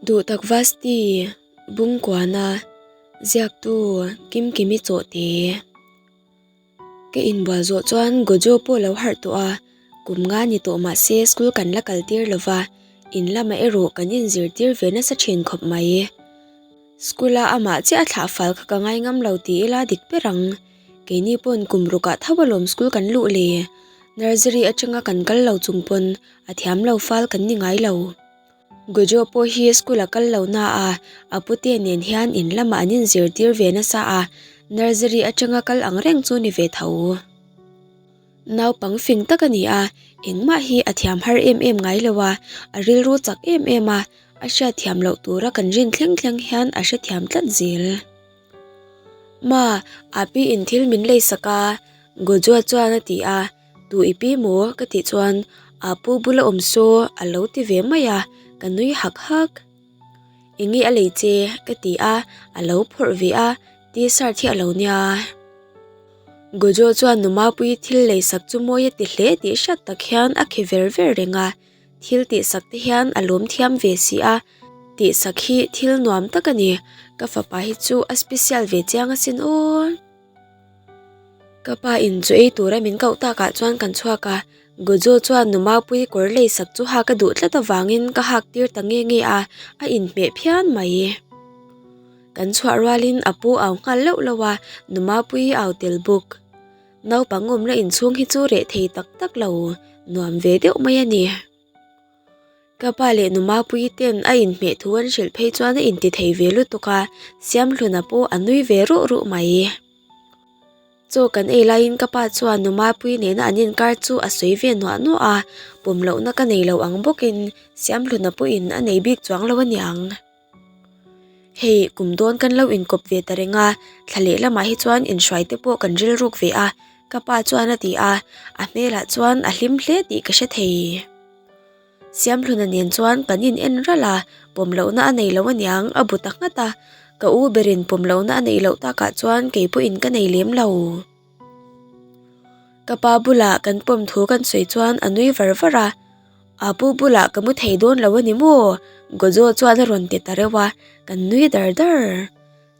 Duhtak Vasti, Bungkuana, Ziaktu, Kimkimi Chawhte. Ka inbual zawh chuan Gojo pawh lo harh tawh a, kum nga ni tawh mah se school kan la kal tir lo va, in lamah erawh kan inzirtir ve nasa thin khawp mai. School a amah chiah a thlah fal kha ka ngai ngam lo ti ila dik ber ang. Keini pawn kum rukah tho alawm school kan luh le. Nursery atanga kan kal lo chung pawn a thiam lo fal kan ni ngai lo. Gojo pawh hi school a kal lo na a, a pute nen hian in lamah an inzirtir ve nasa a, nursery atanga kal ang reng chu ni ve tho. Naupang fing tak a ni a, engmah hi a thiam har em em ngai lo a, a rilru chak em em a, a hriatthiam loh tura kan rin thleng thleng hian a hrethiam tlat zel. Ma, Api in thil min lei sak a, Gojo chuan a ti a. Tu i pi maw? Ka tih chuan a pu bula awm saw a lo ti ve mai a, ka nui hak hak. Enge a lei che? Ka ti a, a lo phawrh ve a, T-shirt hi a lo nia. Gojo chuan Numapuii thil lei sak chu mawi a ti hle tih hriat tak hian a khi ver ver reng a, thil tih sak te hian a lawm thiam ve si a, tih sak hi thil nuam tak a ni, ka fapa hi chu a special ve chiang asin aw. Ka pa in chu ei tura min koh takah chuan kan chhuak a, Gojo chuan nu Mapuii kawr lei sak chu hak a duh tlat avangin ka hak tir ta nge nge a, a inhmeh phian mai. Kan chhuah rualin a pu au nghal lauh lauh a, nu Mapuii au tel bawk. Naupang awmna inchhung hi chu reh thei tak tak lo, nuam ve deuh mai a ni. Ka pa leh nu Mapuii ten a inhmeh thu an hrilh phei chuan a inti thei ve lutuk a, Siamhluna pawh a nui ve ruh ruh mai. Chaw kan ei laiin ka pa chuan nu Mapuii nena an inkar chu a sawi ve nuah nuah a, pawm lohna ka nei lo ang bawkin Siamhluna pawhin a nei bik chuang lo aniang. Hei, kum dawn kan lo inkawp ve ta reng a, thla leh lamah hi chuan inhruai te pawh kan rilruk ve a, ka pa chuan a ti a, a hmelah chuan a hlim hle tih ka hre thei. Siamhluna nen chuan kan in en ralh a, pawm lohna a nei lo aniang a bu ta nghat a, ka u berin pawm lohna a neih loh takah chuan kei pawhin ka nei lem lo. Ka pa bulah kan pawm thu kan sawi chuan a nui var var a, a pu bulah ka mu thei dawn lo a ni maw? Gojo chuan a rawn ti ta reuh a, kan nui dar dar.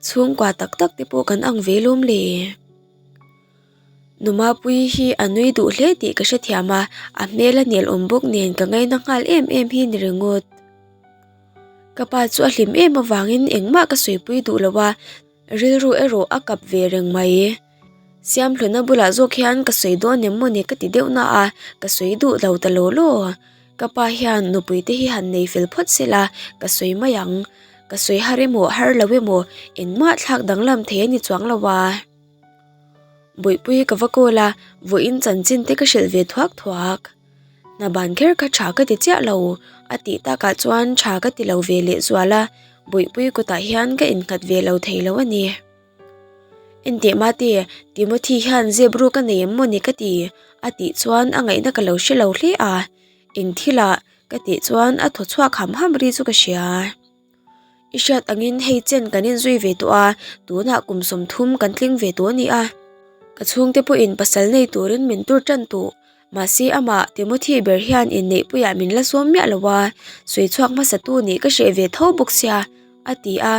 Chhungkua tak tak te pawh kan ang ve lawm le. Numapuii hi a nui duh hle tih ka hrethiam a, a hmel a nel awm bawk nen ka ngaina nghal em em hi ni ringawt. Ka pa chu a hlim em avangin engmah ka sawipui duh lo a, rilru erawh a kap ve reng mai. Siamhluna bulah zawk hian ka sawi dawn em mawni ka ti deuh na a, ka sawi duh lo ta law law. Ka pa hian nupui te hi han nei fel phawt se la, ka sawi mai ang. Ka sawi har emaw har lo emaw engmah thlak danglam thei a ni chuang lo a. Bawihpui ka va call a, vawiin chanchin te ka hrilh ve thuak thuak. Hna ban kher kha tha ka ti chiah lo, a tih takah chuan tha ka ti lo ve leh zual a, Bawihpui kutah hian ka innghat ve lo thei lo a ni. Enteh mate, Timothy hian zep ruk a nei em mawni ka ti, a tih chuan a ngaihna ka lo hre lo hle a, eng thilah ka tih chuan a thaw chhuak ham ham ri chu ka hria. I hriat angin hei chen kan inzui ve tawh a, tunah kum 30 kan tling ve tawh a ni a. Ka chhungte pawhin pasal nei turin min tur tan tawh. Mahse amah Timothy ber hian inneihpuiah min la sawm miah lo a, sawi chhuak hmasatu nih ka hreh ve tho bawk sia, a ti a.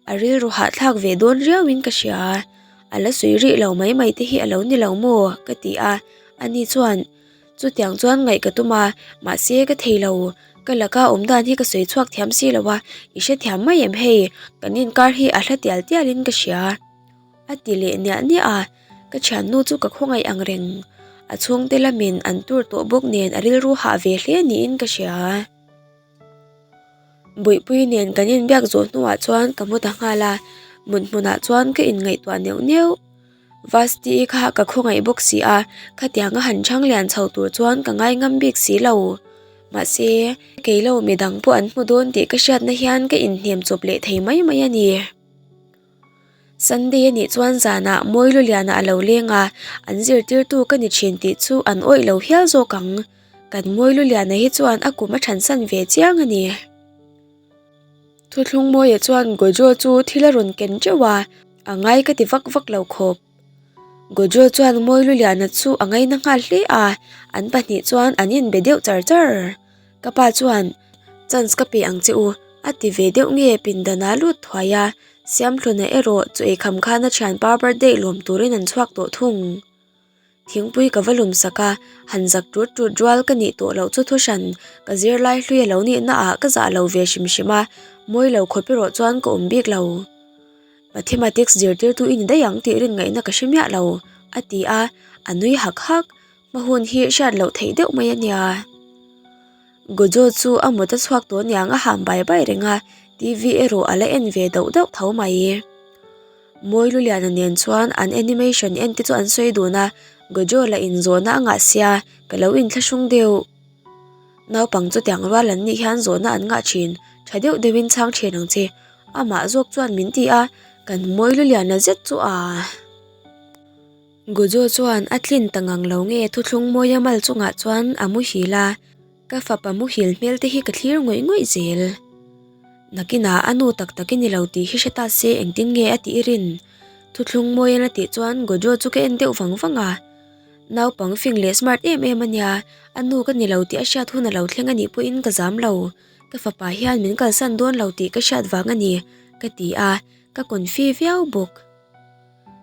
A rilru hahthlak ve dawn riauin ka hria. A la sawi rih lo mai mai te hi a lo ni lo maw? ka ti a. Ani chuan. Chutiang chuan ngaih ka tum a, mahse ka thei lo. Ka laka awm dan hi ka sawi chhuak thiam si lo a, i hrethiam mai em hei, kan inkar hi a hla tial tial in ka hria. A ti leh niah niah a, ka thiannu chu ka khawngaih ang reng. A chhungte lamin an tur tawh bawk nen a rilru hah ve hle niin ka hria. Buihpui nen kan inbiak zawh hnuah chuan ka mu ta nghal a, mut hmunah chuan ka inngaihtuah neuh neuh. Vasti kha ka khawngaih bawk si a, khatianga han chhang lian chho tur chuan ka ngai ngam bik si lo. Mahse, kei lo midang pawh an hmu dawn tih ka hriatna hian ka inhnem chawp leh thei mai mai a ni. Sunday a nih chuan zanah Mawiluliana a lo leng a, an zirtirtu ka ni thin tih chu an awih lo hial zawk ang. Kan Mawiluliana hi chuan a kum a thansan ve chiang a ni. Thuthlung Mawia chuan Gojo chu thil a rawn ken teuh a, a ngai ka ti vak vak lo khawp. Gojo chuan Mawiluliana chu a ngaina nghal hle a, an pahnih chuan an inbe deuh char char. Ka pa chuan, Chance ka pe ang che u. A ti ve deuh nge pindan ah lut thuai a, Siamhluna erawh chu eikham khan a thianpa birthday lawm turin an chhuak tawh thung. Thingpui ka va lum sak a, han zak tut tut rual ka nih tawh loh chu thu hran ka zirlai hlui a lo nihna ah ka zah lo ve hrim hrim a, mawi lo khawp erawh chuan ka awm bik lo. Mathematics zirtirtu i ni daih ang tih rin ngaihna ka hre miah lo, a ti a, a nui hak hak. Hma hun hi hriat loh theih deuh mai a nia. Gojo chu a mut a chhuak tawh niang a ham bai bai reng a, TV erawh a la en ve dauh dauh tho mai. Mawi Luliana nen chuan an animation en te chu an sawi dun a, Gojo la inzawhna a ngah sia, ka lo inthlahrung deuh. Naupang chu tiang rual an nih hian zawhna an ngah thin, tha deuh deuhin chhang thin ang che. Amah zawk chuan min ti a, kan mawi Luliana zet chu a. Gojo chuan a tlin ta ngang lo nge thuthlung mawia mal chungah chuan a muhil a, ka fapa muhil hmel te hi ka thlir ngawih ngawih zel. Nakinah a nu tak tak i ni lo tih hi hre ta se engtin nge a tih i rin? Thuthlung mawian a tih chuan Gojo chu ka en deuh vang vang a. Naupang fing leh smart em em a nia, a nu ka ni lo tih a hriat hun a lo thleng a nih pawhin ka zam lo. Ka fapa hian min kalsan dawn lo tih ka hriat vang a ni, ka ti a, ka confi viau bawk.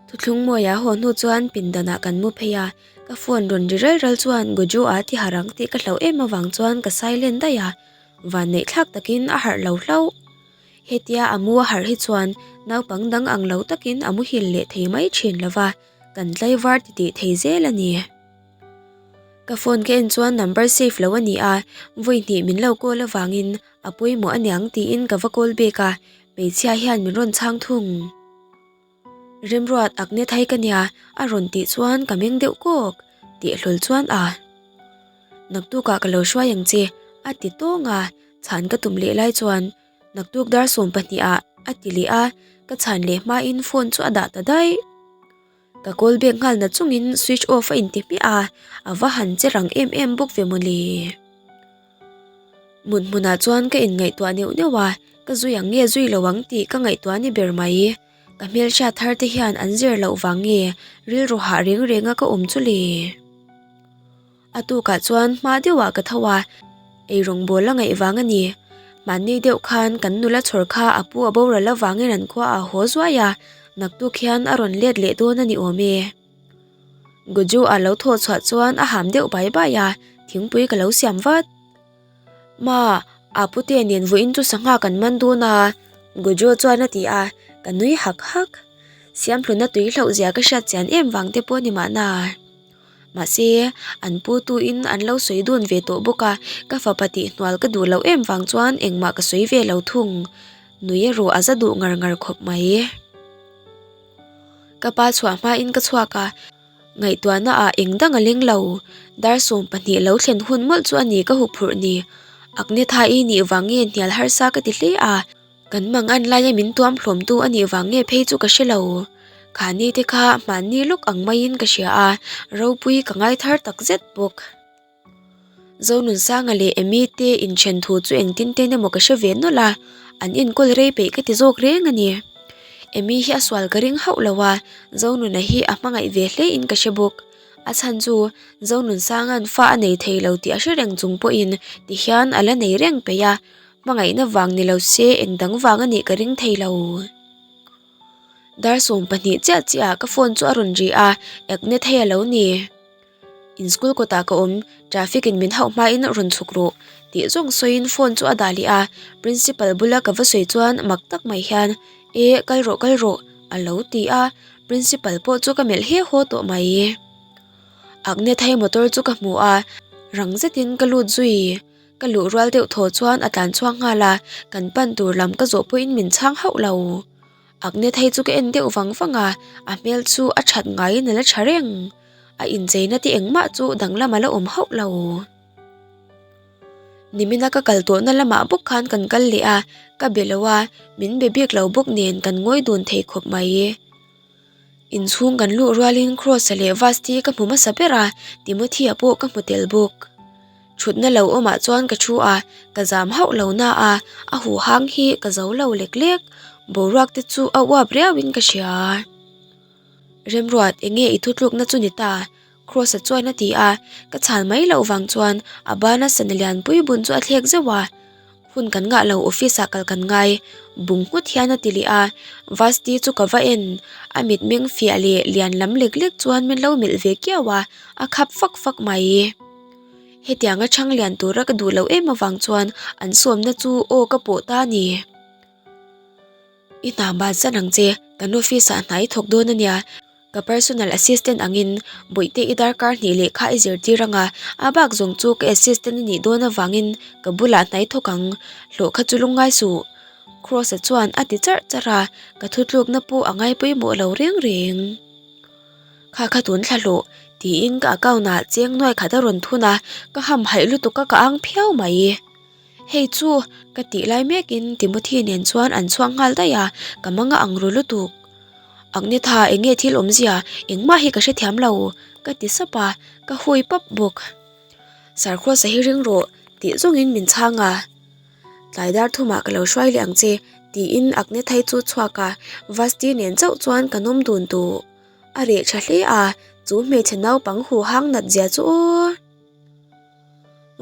Thuthlung mawia haw hnu chuan pindanah kan mu phei a, ka phone rawn ri ral ral chuan Gojo a ti harh ang tih ka hlauh em avang chuan ka silent daih a, vanneih thlak takin a harh lo hlauh. Hetia a mu a harh hi chuan naupang dang ang lo takin a muhil leh thei mai thin lo va, kan tlaivar titih thei zel a ni. Ka phone ka en chuan number save lo a ni a, vawi hnih min lo call avangin a pawimawh aniang tiin ka va call bik a, hmeichhia hian min rawn chhang thung. Remruat Agnes thai ka nia a rawn tih chuan ka meng deuh kawk tih hlawl chuan a Naktukah ka lo hruai ang che a ti tawng a, chhan ka tum leh lai chuan Naktuk dar 12 ah a ti leh a, ka chhan leh hmain phone chu a dah ta daih. Ka call back nghal na chungin switch off a inti hmiah a, a va han che rang em em bawk ve mawle. Mut hmunah chuan ka inngaihtuah neuh neuh a, ka zui ang nge zui lo ang tih ka ngaihtuah ni ber mai. Ka hmelhriat thar te hian an zir loh vang nge rilru hah reng reng a ka awm chu le. A tukah chuan hma deuhah ka tho a, eirawngbawl a ngaih vang a ni. Mahni deuh khan kan nula chhawr kha a pu a boral avangin an khua a haw zuai a, naktuk hian a rawn let leh dawn a ni awm e. Gojo a lo thawh chhuah chuan a ham deuh bai bai a, thingpui ka lo siam vat. Ma, a pute nen vawiin chu sangha kan man dawn a, Gojo chuan a ti a, ka nui hak hak. Siamhluna tui hlauh zia ka hriat chian em vang te pawh a ni mahna. Mahse, an pu tuin an lo sawi dun ve tawh bawk a, ka fapa tihhnual ka duh loh em vang chuan engmah ka sawi ve lo thung. Nui erawh a za duh ngar ngar khawp mai. Ka pa chhuah hmain ka chhuak a, ngaihtuahna ah eng dang a leng lo. Dar 12 lo thlen hun mawlh chu a ni ka huphurh ni. Agnetha-i nih vang nge hnial harsa ka ti hle a, kan mang an laia min tuam hlawmtu a nih vang nge phei chu ka hre lo. Khani te kha hmanni lawk ang maiin ka hria a, ropui ka ngai thar takzet bawk. Zonunsanga leh Amy te inthen thu chu engtin ten emaw ka hre ve nawlh a, an enkawl rei peih ka ti zawk reng a ni. Amy hi a sual ka ring hauh lo a, Zonuna hi a hmangaih ve hle in ka hre bawk. A chhan chu Zonunsanga'n fa a nei thei lo tih a hre reng chung pawhin ti hian a la nei reng peih a, hmangaihna vang ni lo se eng dang vang a nih ka ring thei lo. Dar 12 chiah chiah ah ka phone chu a rawn ri a, Ekne thei a lo ni. In school kawtah ka awm, traffic in min hauh hmain rawn chhuk rawh tih zawng sawiin phone chu a dah leh a, principal bula ka va sawi chuan mak tak mai hian E kal rawh kal rawh a lo ti a, principal pawh chu ka melh he haw tawh mai. Agnethai motor chu ka hmu a, rang zetin ka lut zui. Ka luh rual deuh thaw chuan a tlan chhuak nghal a, kan pan tur lam ka zawh pawhin min chhang hauh lo. Agnethai chu ka en deuh vang vang a, a hmel chu a that ngaiin a la tha reng. A incheina te engmah chu danglam a la awm hauh lo. Nimina ka kal tawhna lamah bawk khan kan kal leh a, ka be lo a, min be bik lo bawk nen kan ngawi dun thei khawp mai. Inchhung kan luh rualin Kross-a leh Vasti ka hmu hmasa ber a, Timothy-a pawh ka hmu tel bawk. Thutna lo awmah chuan ka thu a, ka zam hauh lo na a, a huhang hi ka zo lo lek lek. Boruak te chu a uap riauin ka hria. Remruat, enge i thutlukna chu ni ta? Kross-a chuan a ti a, ka chhan mai loh vang chuan a bana sana lianpui bun chu a thlek zeuh a. Hun kan ngah lo, office ah kal kan ngai. Bung nghut hian a ti leh a, Vasti chu ka va en. A mitmeng fiah leh lian lam lek lek chuan min lo melh ve kiau a, a khap fak fak mai. Hetianga chhang lian tura ka duh loh em avang chuan an sawmna chu aw ka pawh ta a ni. I hna ban san ang che, kan office ah hna i thawk dawn a nia. Ka personal assistant angin Bawihte i darkar hnih lehkha i zirtir anga a bak zawng chu ka assistant a nih dawn avangin ka bulah hna i thawk ang, hlawh kha chu lungngai suh. Kross-a chuan a ti charh charh a, ka thutlukna pawh a ngai pawimawh lo reng reng. Kha kha tun thla hlawh, tiin ka account ah cheng nuai khat a rawn thun a, ka hamhaih lutuk a ka ang phiau mai. Hei chu, ka tih lai mekin Timothy nen chuan an chhuak nghal daih a, ka mang a ang ru lutuk. Agnetha eng nge thil awmzia, engmah hi ka hrethiam lo, ka ti sap a, ka hui pap bawk. Sarkhuasa hi ring rawh, tih zawngin min chhang a. Tlai dar thumah ka lo hruai leh ang che, tiin Agnethai chu chhuak a, Vasti nen chauh chuan kan awm dun duh. A reh tha hle a, chu hmeichhe naupang huhang nat zia chu aw.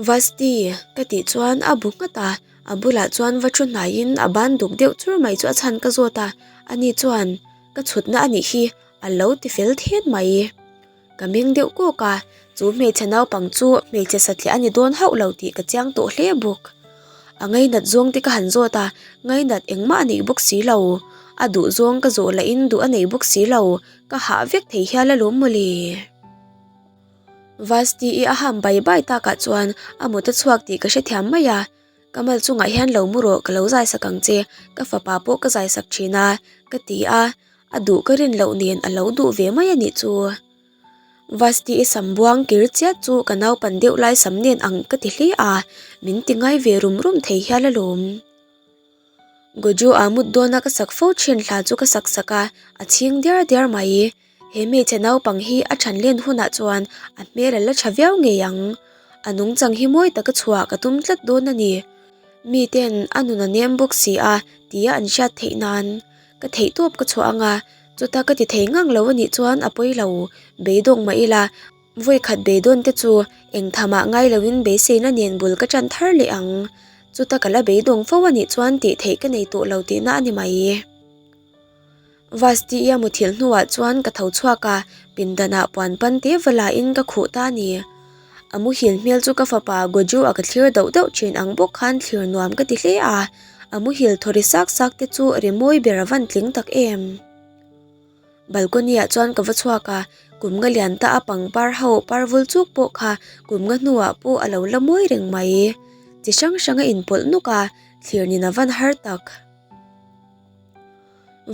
Vasti, ka tih chuan a bu nghat a, a bulah chuan va thu hnaiin a ban duk deuh chur mai chu a chhan ka zawt a, ani chuan ka chhutna a nih hi a lo ti fel thet mai. Ka meng deuh kawk a, chu hmeichhe naupang chu hmeichhe satliah a ni dawn hauh lo tih ka chiang tawh hle bawk. A ngainat zawng te ka han zawt a, ngainat engmah a neih bawk si lo. A duh zawng ka zawh lahin duh a nei bawk si lo, ka hah vek thei hial alawm mawle. Vasti i a ham bai bai takah chuan a mut a chhuak tih ka hrethiam mai a, ka mal chungah hian lo mu rawh ka lo zaisak ang che, ka fapa pawh ka zaisak thin a, ka ti a, a duh ka rin loh nen a lo duh ve mai a nih chu. Vasti i sam buang kir chiat chu ka naupan deuh lai sam nen ang ka ti hle a, min ti ngai ve rum rum thei hial alawm. Goju a mut dawna ka sak fo thin hla chu ka sak sak a, a chhing diar diar mai. He hmeichhe naupang hi a than len hunah chuan a hmel a la tha viau ngei ang. A nungchang hi mawi taka chhuah ka tum tlat dawn a ni. Miten a nun a nem bawk si a tia an hriat theih nan ka theihtawp ka chhuah ang a, chuta ka ti thei ngang lo a nih chuan a pawi lo, beidawng mah ila. Vawikhat beidawn te chu eng thamah ngai loin beiseina nen bul ka tan thar leh ang. Chuta ka la beidawng fo a nih chuan tih theih ka nei tawh lo tihna a ni mai. Vasti ia muthilh hnuah chuan ka tho chhuak a, pindanah puan pan te va lain ka khuh ta a ni. A muhil hmel chu ka fapa Goju a ka thlir dauh dauh thin ang bawk khan thlir nuam ka ti hle a, a muhil thaw ri sak sak te chu rimawi ber a van tling tak em. Balcony ah chuan ka va chhuak a, kum nga lian ta a pangpar ho par vul chuk pawh kha kum nga hnuah pawh a lo la mawi reng mai. Chi hrang hrang a inpawlh nuk a, thlir nin a van har tak.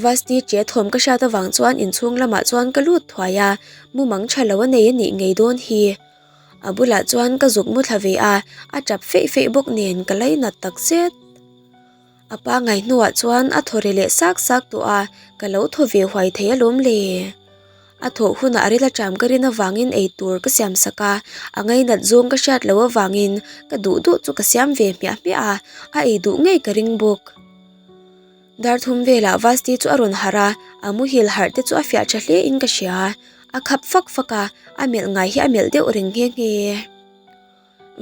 Vasti che thawm ka hriat avang chuan inchhung lamah chuan ka lut thuai a, mumang tha lo a nei a nih ngei dawn hi. A bulah chuan ka zuk mu thla ve a, a tap feih feih bawk nen ka lainat takzet. A pangai hnuah chuan a thaw ri leh sak sak tawh a, ka lo thaw ve huai thei alawm le. A thawh hunah a ril aṭam ka rin avangin ei tur ka siam sak a, a ngainat zawng ka hriat loh avangin ka duh duh chu ka siam ve hmiah hmiah a, a ei duh ngei ka ring bawk. Dar thum velah Vasti chu a rawn harh a, a muhil harh te chu a fiah ṭha hle in ka hria. A khap fak fak a, a melh ngai hi a melh deuh reng nghe nghe.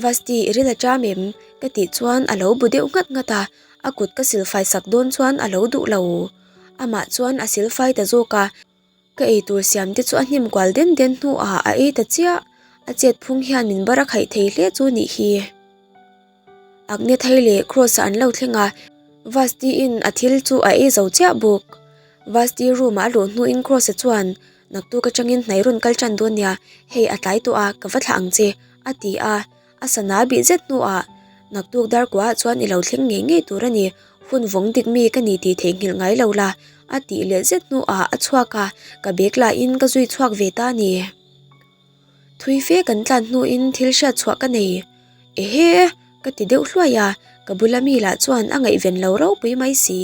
Vasti i ril a ṭam em? Ka tih chuan a lo bu deuh nghat nghat a, a kut ka silfai sak dawn chuan a lo duh lo. Amah chuan a silfai ta zawk a, ka eitur siam te chu a hnim kual den den hnuah a ei ta chiah. A chet phung hian min bar a khaih thei hle chu nih hi. Agnethai leh Kross-a an lo thleng a, Vasti-in a thil chu a ei zo chiah bawk. Vasti room-ah a luh hnuin Kross-a chuan Naktuk atangin hnai rawn kal tan dawn nia, hei a tlai tawh a, ka va thlah ang che, a ti a. A sana bih zet hnuah, Naktuk dar kuahah chuan i lo thleng ngei ngei tur a ni, hun vawng dik mi ka ni tih theihnghilh ngai lo la, a tih leh zet hnuah a chhuak a, ka bag lahin ka zui chhuak ve ta a ni. Thui fe kan tlan hnuin thil hriat chhuah ka nei. Ehe! Ka ti deuh hluai a, ka bula mi lah chuan a ngaihven lo ropui mai si.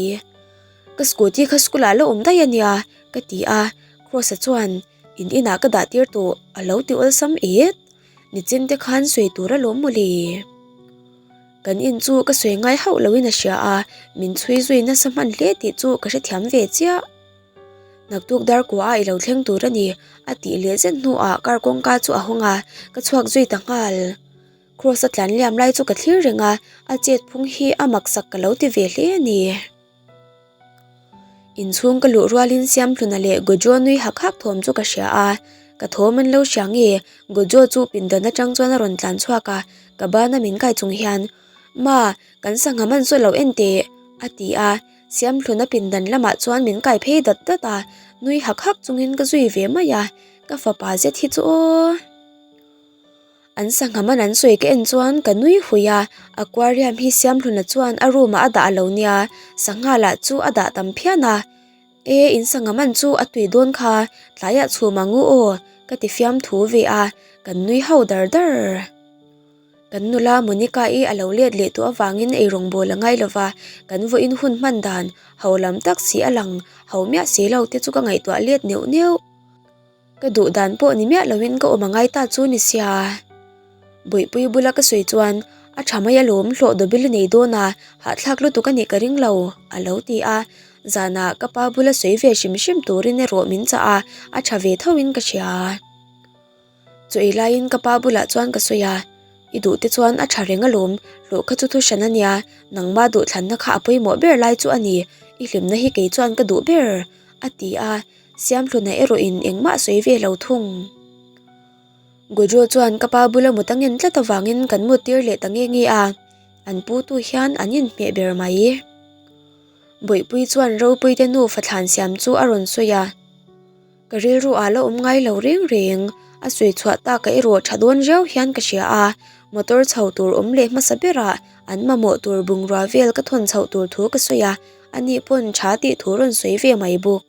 Ka scooty kha school ah la awm daih a nia, ka ti a, Kross-a chuan in inah ka dah tir tawh a lo ti awlsam et. Nichin te khan sawi tur alawm mawle. Kan in chu ka sawi ngai hauh loin a hria a, min chhui zui nasa hman hle tih chu ka hrethiam ve chiah. Naktuk dar kuah a i lo thleng tur a ni, a tih leh zet hnuah car kawngka chu a hawng a, ka chhuak zui ta nghal. Kross a tlan liam lai chu ka thlir reng a, a chet phung hi a maksak ka lo ti ve hle a ni. Inchhung ka luh rualin Siamhluna leh Gojo nui hak hak thawm chu ka hria a, ka thawm an lo hria nge Gojo chu pindan atang chuan a rawn tlan chhuak a, ka bana min kai chung hian, Ma, kan sangha man saw lo en teh, a ti a, Siamhluna pindan lamah chuan min kai phei dat dat a, nui hak hak chungin ka zui ve mai a, ka fapa zet hi chu aw. An sangha man an sawi ka en chuan ka nui hui a, aquarium hi Siamhluna chuan a room ah a dah lo nia, sangha lah chu a dah tam phian a, E in sangha man chu a tui dawn kha, tlaiah chhum ang u aw, ka ti fiamthu ve a, kan nui ho dar dar. Kan nula Monica-i a lo let leh tawh avangin eirawng bawl a ngai lo va, kan vawiin hun hman dan, ho lam tak si a lang, ho miah si lo te chu ka ngaihtuah let neuh neuh. Ka duh dan pawh ni miah loin ka awm a ngai ta chu ni sia. Bawihpui bula ka sawi chuan a tha mai alawm hlawh dawbil i nei dawn a, hahthlak lutuk a nih ka ring lo, a lo ti a. Zanah ka pa bula sawi ve hrim hrim turin erawh min chah a, a tha ve thoin ka hria. Chaw ei laiin ka pa bulah chuan ka sawi a, I duh te chuan a tha reng alawm, hlawh kha chu thu hran a nia, nangma duhthlanna kha a pawimawh ber lai chu a ni, i hlimna hi kei chuan ka duh ber, a ti a. Siamhluna erawhin engmah sawi ve lo thung. Gojo chuan ka pa bula mut a ngen tlat avangin kan mut tir leh ta nge nge a, an pu tu hian an inhmeh ber mai. Bawihpui chuan Ropuite nu fathlan siam chu a rawn sawi a, ka rilru ah la awm ngai lo reng reng, a sawi chhuah tak a erawh tha dawn riau hian ka hria a, motor chho tur awm leh hmasa berah an mamawh tur bungrua vel ka thawn chhoh tur thu ka sawi a, ani pawn tha tih thu rawn sawi ve mai bawk.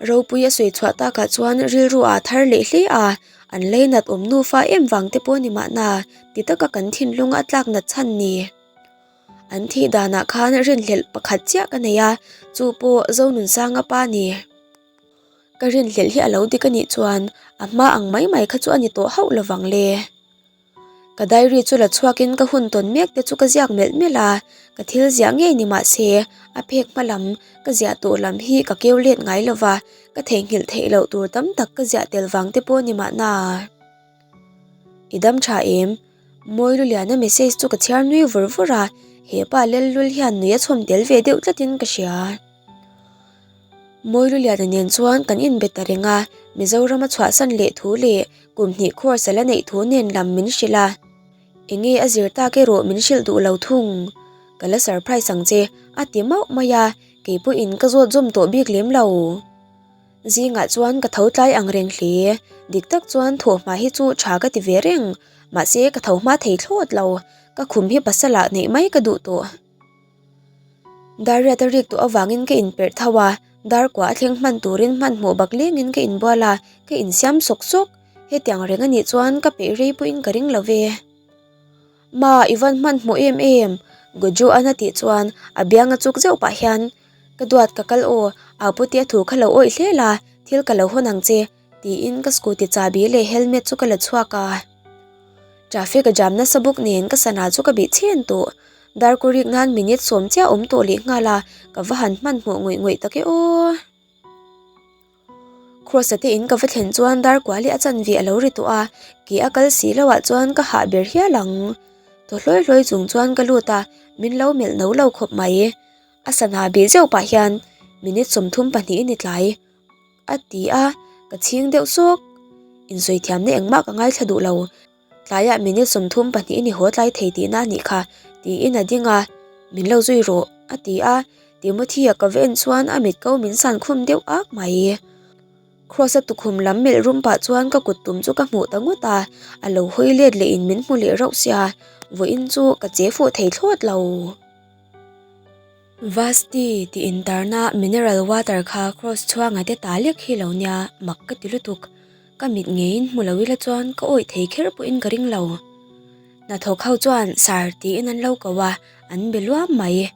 Ropui a sawi chhuah takah chuan rilru ah thar leh hle a, an leinat awm nufa em vang te pawh ni mahna ti taka kan thinlung a tlak nat chhan ni. An thih danah khan rinhlelh pakhat chiah ka nei a, chu pawh Zonunsanga pa ni. Ka rinhlelh hi a lo dik a nih chuan a hma ang mai mai kha chu a ni tawh hauh lovang le. Ka diary chu la chhuakin ka hun tawn mek te chu ka ziak melh melh a, ka thil ziah ngei ni mah se a phek hma lam ka ziah tawh lam hi ka keu let ngai lo va, ka theihnghilh theih loh tur tam tak ka ziah tel vang te pawh ni mahna. I dam tha em? Mawi Luliana message chu ka chhiar nui vur vur a, hepa Lellul hian nui a chhawm tel ve deuh tlatin ka hria. Mawi Luliana nen chuan kan inbe ta reng a, Mizoram a chhuahsan leh thu leh kum hnih course a la neih thu nen lam min hrilh a. Enge a zir tak erawh min hrilh duh lo thung. Ka la surprise ang che, a ti mauh mai a, kei pawhin ka zawt zawm tawh bik lem lo. Zingah chuan ka tho tlai ang reng hle, dik tak chuan thawhhma hi chu tha ka ti ve reng, mahse ka tho hma thei thlawt lo, ka khum hi pasal ah neih mai ka duh tawh. Dar riat a rik tawh avangin ka inperh tho a, dar kua a thleng hman turin hmanhmawh bak lengin ka inbual a, ka insiam sawk sawk. Hetiang reng a nih chuan ka peih rei pawhin ka ring lo ve. Ma, i van hmanhmawh em em? Gojo an a tih chuan a biang a chuk zeuh pah hian, Ka duat ka kal aw, au puti a thu kha lo awih hle la, thil ka lo hawn ang che, tiin ka scooty chahbi leh helmet chu ka la chhuak a. Traffic a jam nasa bawk nen ka sana chu ka bih chhen tawh. Darkaw rik nan minute sawm chiah awm tawh leh nghal a, ka va han hmanhmawh ngawih ngawih tak e aw. Cross-a te in ka va thlen chuan darkua leh a chanve a lo ri tawh a, ke a kal si loh ah chuan ka hah ber hial ang. Thaw hlawi hlawi chung chuan ka lut a, min lo melh no lo khawp mai. A sana bih zeuh pah hian minute 32 i ni tlai. A ti a, ka chhing deuh sawk. Insawi thiamna engmah ka ngaithla duh lo. Tlaiah minute 32 i ni haw tlai thei tihna a nih kha, tiin a ding a. Min lo zui rawh, a ti a. Timothy-a ka va en chuan a mit ko min san khum deuh ak mai. Kross-a tukhum lam melh rum pah chuan ka kut tum chu ka hmuh ta ngawt a, a lo hawi let lehin min hmu leh rauh sia, vawiin chu ka che fuh thei thlawt lo. Vasti tih intarna mineral water kha Kross chhuanga te ta lek hi lo nia, mak ka ti lutuk. Ka mit ngeiin hmu lo ila chuan ka awih thei kher pawhin ka ring lo. Hnathawk ho chuan sar tiin an lo ko a, an be luam mai.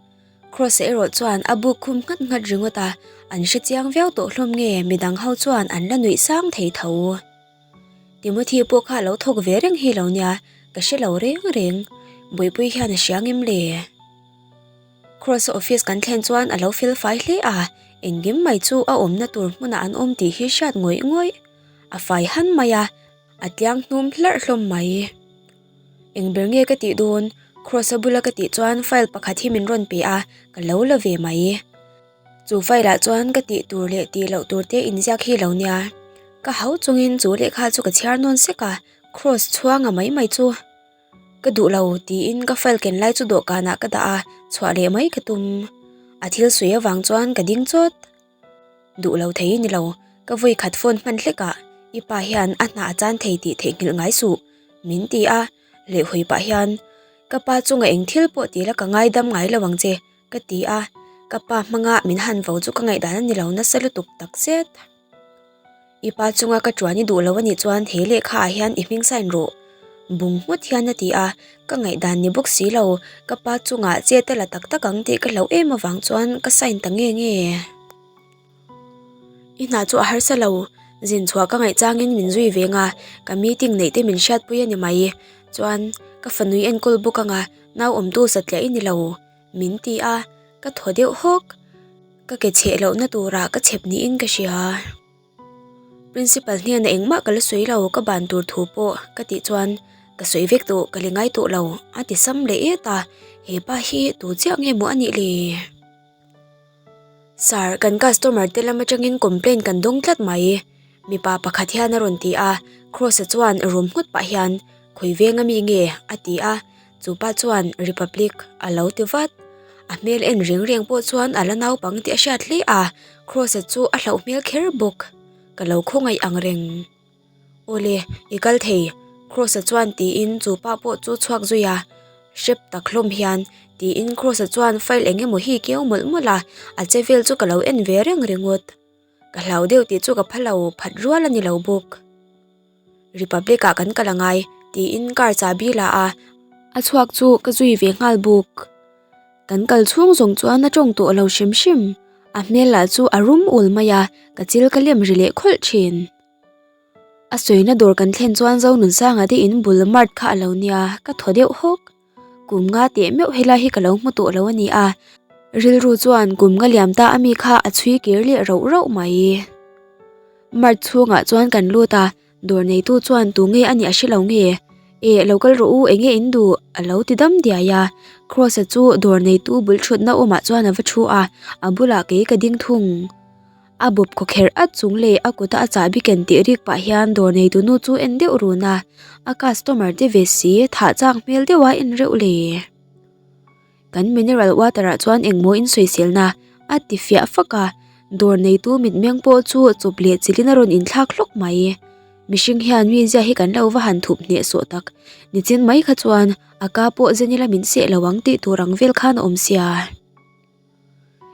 Kross-a erawh chuan a buk khum nghat nghat ringawt a, an hre chiang viau tawh hlawm nge midang ho chuan an la nuih sang thei tho. Timothy pawh kha a lo thawk ve reng hi lo nia, ka hre lo reng reng. Buipui hian a hria ngem le? Kross-a office kan thlen chuan a lo fel fai hle a, engkim mai chu a awmna tur hmunah an awm tih hi hriat ngawih ngawih. A fai han mai a, a tliang hnum hlarh hlawm mai. Eng ber nge ka tih dawn? Kross-a bula ka tih chuan file pakhat hi min rawn pe a, ka lo la ve mai. Chu file ah chuan ka tih tur leh tih loh tur te inziak hi lo nia. Ka hau chungin chu lehkha chu ka chhiar nawn sek a, Kross chhuanga mai mai chu ka duh lo tiin ka file ken lai chu dawhkanah ka dah a, chhuah leh mai ka tum. A thil sawi avang chuan ka ding chawt. Duh lo thei ni lo, ka vawi khat phone hman hlek ah i pa hian a hna a chan thei tih theihnghilh ngai suh, min ti a, lehhawi pah hian ka pa chunga eng thil pawh ti la ka ngaidam ngai lo ang che, ka ti a, ka pa hmanga min han vo chu ka ngaihdan a ni lo nasa lutuk tak zet. I pa chunga ka tuan i duh lo a nih chuan he lehkha ah hian i hming sign rawh, bung nghut hian a ti a, ka ngaihdan ni bawk si lo, ka pa chungah chet a la tak tak ang tih ka hlauh em avang chuan ka sign ta nge nge. I hna chu a harsa lo, zin chhuah ka ngaih changin min zui veng a, ka meeting neih te min hriatpui a ni mai, chuan ka fanui enkawl bawk anga nau awmtu satliah i ni lo. Min ti a, ka thaw deuh hawk. Ka ke chheh lohna turah ka chhep niin ka hria. Principal hnenah engmah ka la sawi lo, ka ban tur thu pawh ka tih chuan ka sawi vek tawh, ka la ngai tawh lo a ti sam leh et a, he pa hi tu chiah nge maw a nih le? Sir, kan customer te lam atangin complaint kan dawng tlat mai, mipa pakhat hian a rawn ti a, Kross-a chuan rum nghut pah hian Khawi veng ami nge? a ti a, chupa chuan Republic a lo ti vat. A hmel en reng reng pawh chuan a la naupang tih a hriat hle a, Kross-a chu a hlauh hmel kher bawk. Ka lo khawngaih ang reng. Awle, i kal thei, Kross-a chuan tiin chupa pawh chu chhuak zui a, hrep tak hlawm hian tiin Kross-a chuan file eng emaw hi keu mawlh mawlh a, a che vel chu ka lo en ve reng ringawt. Ka hlau deuh tih chu ka pha lo, phat rual a ni lo bawk. Republic ah kan kal angai tiin car chahbi la a, a chhuak chu ka zui ve nghal bawk. Kan kal chhung zawng chuan a tawng tawh lo hrim hrim, a hmel lah chu a rum ul mai a, ka chil ka lem ri leh khawlh thin. A sawina dawr kan thlen chuan Zonunsanga te in bul mart kha a lo nia, ka thaw deuh hawk. Kum nga teh meuh helai hi ka lo hmu tawh lo a ni a, rilru chuan kum nga liam ta ami kha a chhui kir leh rauh rauh mai. Mart chhungah chuan kan lut a, dawr neitu chuan tu nge a nih a hre lo nge? Eh, lo kal rawh u, eng nge in duh? a lo ti dam diai a, Kross-a chu dawr neitu bul thutna awmah chuan a va thu a, a bulah kei ka ding thung. A bawp khawkherh at chung leh a kuta a chahbi ken tih rik pah hian dawr neitu nu chu en deuh run a, a customer te ve si thah chak hmel deuh a en reuh le. Kan mineral water ah chuan engmaw in sawiselna a ti fiah fak a, dawr neitu mitmeng pawh chu chawp leh chilhin a rawn inthlak hlawk mai. Mihring hian mi zia hi kan lo va han thup hneh sawh tak, nichin mai kha chuan a ka pawh zen ila min seh lo ang tih tur ang vel khan a awm sia.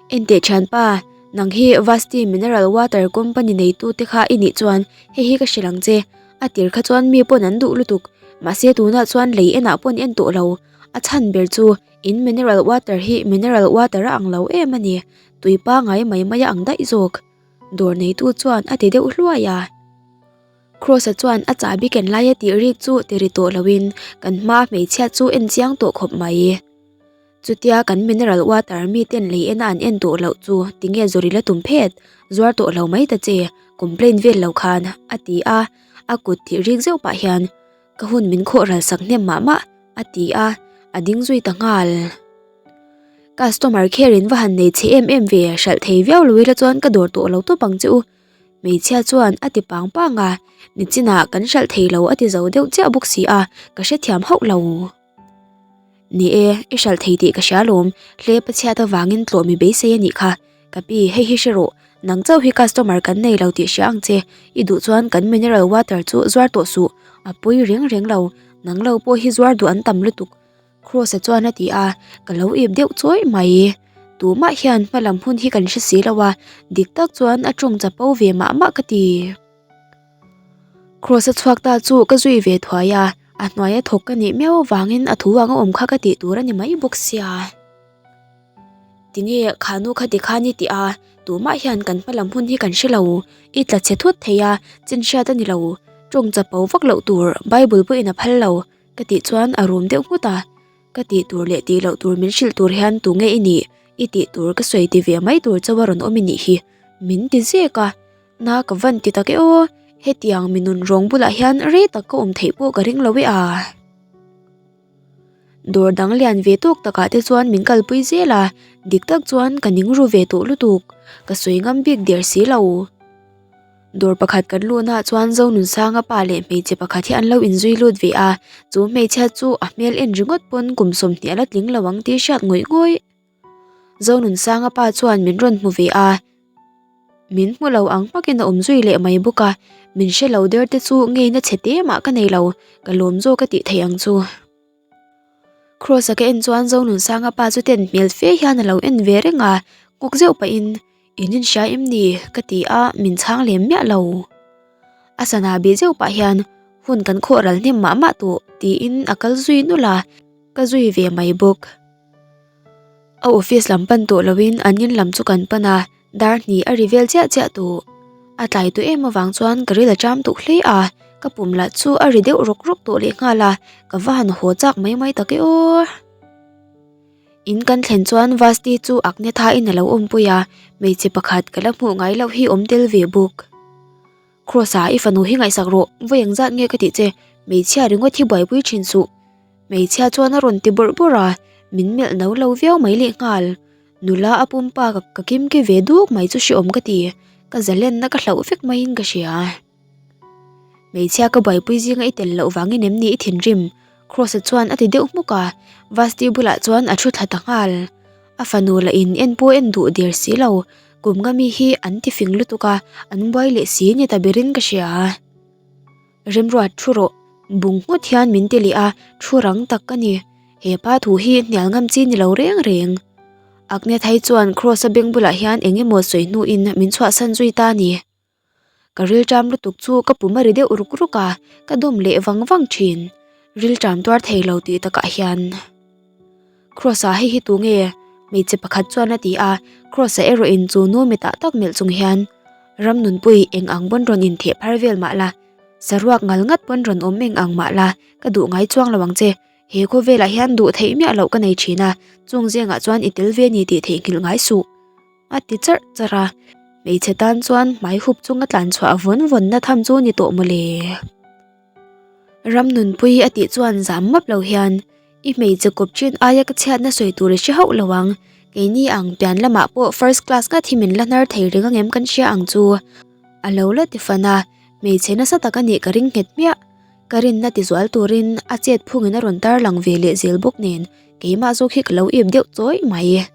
Enteh thianpa, nang hi Vasti Mineral Water Company neitu te kha i nih chuan hei hi ka hrilh ang che. A tir kha chuan mi pawn an duh lutuk, mahse tunah chuan lei enah pawn en tawh lo. A chhan ber chu in mineral water hi mineral water a ang lo em a ni, tui pangai mai mai a ang daih zawk. Dawr neitu chuan a ti deuh hluai a. Kross-a chuan a chahbi ken laia tih rik chu ti ri tawh loin kan hmaa hmeichhia chu en chiang tawh khawp mai. Chutia kan mineral water mi ten lei ena an en tawh loh chu tinge zawri la tum phet, zuar tawh lo mai ta che, complain vel lo khan, a ti a, a kut tih rik zeuh pah hian ka hun min khawh ral sak hnem mah mah, a ti a, a ding zui ta nghal. Customer care in va han nei chhe em em ve, hralh thei viau lo ila chuan ka dawr tawh lo tawp ang che u, hmeichhia chuan a ti pang pang a, nichinah kan hralh thei lo a ti zo deuh chiah bawk si a, ka hrethiam hauh lo. Ni e, i hralh thei tih ka hria lawm, hlep a chhiat avangin tlawh mi beisei a nih kha. Ka pi, hei hi hre rawh, nang chauh hi customer kan nei lo tih hria ang che, i duh chuan kan mineral water chu zuar tawh suh, a pawi reng reng lo, nang lo pawh hi zuar duh an tam lutuk, Kross-a chuan a ti a, ka lo ip deuh chawih mai. Tumah hian hma lam hun hi kan hre si lo a, dik tak chuan a tawng chapo ve mah mah ka ti. Kross-a chhuak ta chu ka zui ve thuai a, a hnuaia thawk ka nih miau avangin a thu ang a awm kha ka tih tur a ni mai bawk sia. Tinge kha nu kha tikhan i tih a, tumah hian kan hma lam hun hi kan hre lo, i tla chhe thut thei a, chin hriat a ni lo, tawng chapo vak loh tur Bible pawhin a phal lo ka tih chuan a rum deuh nghut a, ka tih tur leh tih loh tur min hrilh tur hian tunge i nih, i tih tur ka sawi ti ve mai tur chauh a rawn awm i nih hi, min ti zek a. Na ka van ti tak e aw, hetiang mi nun rawng bulah hian rei tak ka awm theih pawh ka ring lo e a. Dawr dang lian ve tawk takah te chuan min kalpui zel a, dik tak chuan ka ning ru ve tawh lutuk, ka sawi ngam bik der si lo. Dawr pakhat kan luhnaah chuan Zonunsanga pa leh hmeichhe pakhat hi an lo inzui lut ve a, chu hmeichhia chu a hmel en ringawt pawn kum 20 a la tling lo ang tih hriat ngawih ngawih. Zonunsanga pa chuan min rawn hmu ve a, min hmu lo ang hmakin a awm zui leh mai bawk a, min hre lo der te chu ngeina chhe te mah ka nei lo, ka lawm zawk a tih theih ang chu. Kross-a ka en chuan Zonunsanga pa chu ten hmel fe hian a lo en ve reng a, nghawk zeuh pahin In inhria em ni? ka ti a, min chhang lem miah lo. A sana bih zeuh pah hian hun kan khawh ral hnem mah mah tawh tiin a kal zui nulh a, ka zui ve mai bawk. A office lam pan tawh loin an in lam chu kan pan a, dar hnih a ri vel chiah chiah tawh. A tlai tawh em avang chuan ka ril a ṭam tawh hle a, ka pum lah chu a ri deuh rawk rawk tawh lehnghal a, ka va han haw chak mai mai tak e aw. In kan thlen chuan Vasti chu Agnetha in a lo awmpui a, hmeichhe pakhat ka la hmuh ngai loh hi awm tel ve bawk. Kross-a i fanu hi ngaihsak rawh, vawi eng zat nge ka tih che, hmeichhia ringawt hi buaipui thin suh. Hmeichhia chuan a rawn ti bawrh bawrh a, min melh no lo viau mai lehnghal. Nula a pumpa ka kimki ve duk mai chu hreawm ka ti, ka zalenna ka hlauh vek maiin ka hria. Hmeichhia ka buaipui zinga i tel loh vangin em ni i thinrim? Kross-a chuan a ti deuh hmuk a, Vasti bulah chuan a thu thla ta nghal. A fanu lah in en pawh en duh der si lo, kum nga mi hi an ti fing lutuk a, an buai leh si ni ta berin ka hria. Remruat thu rawh, bung nghut hian min ti leh a, thu rang tak ka ni. He pa thu hi hnial ngam chi ni lo reng reng. Agneethai chuan Kross-a beng bulah hian eng emaw sawi hnuin min chhuahsan zui ta a ni. Ka rilṭam lutuk chu ka pum a ri deuh ruk ruk a, ka dawm leh vang vang ṭhin. Rilṭam tuar thei lo tih takah hian. Kross-a hei hi tunge? Hmeichhe pakhat chuan a ti a, Kross-a erawh in chu nu mitah tak melh chung hian, Ramnunpui eng ang pawn rawn intheh phar vel mah la, saruak ngal ngat pawn rawn awm eng ang mah la, ka duh ngai chuang lo ang che. He khawvelah hian duh theih miah loh ka nei ṭhin a, chung zengah chuan i tel ve ni tih theihnghilh ngai suh. A ti charh charh a, hmeichhe tan chuan hmai hup chunga tlan chhuah vawn vawn na tham chu ni tawh mawle. Ramnunpui a tih chuan zam map lo hian, I hmeichhe kawp chin aia ka chhiatna sawi tur i hre hauh lo ang, keini ang pian lamah pawh first class ngat hi min la hnar thei reng angem kan hria ang chu. A lo la ti fan a, hmeichhe nasa tak a nih ka ring nghet hmiah. Ka rinna tizual turin a chet phungin a rawn tarlang ve leh zel bawk nen keimah zawk hi ka lo ip deuh chawih mai.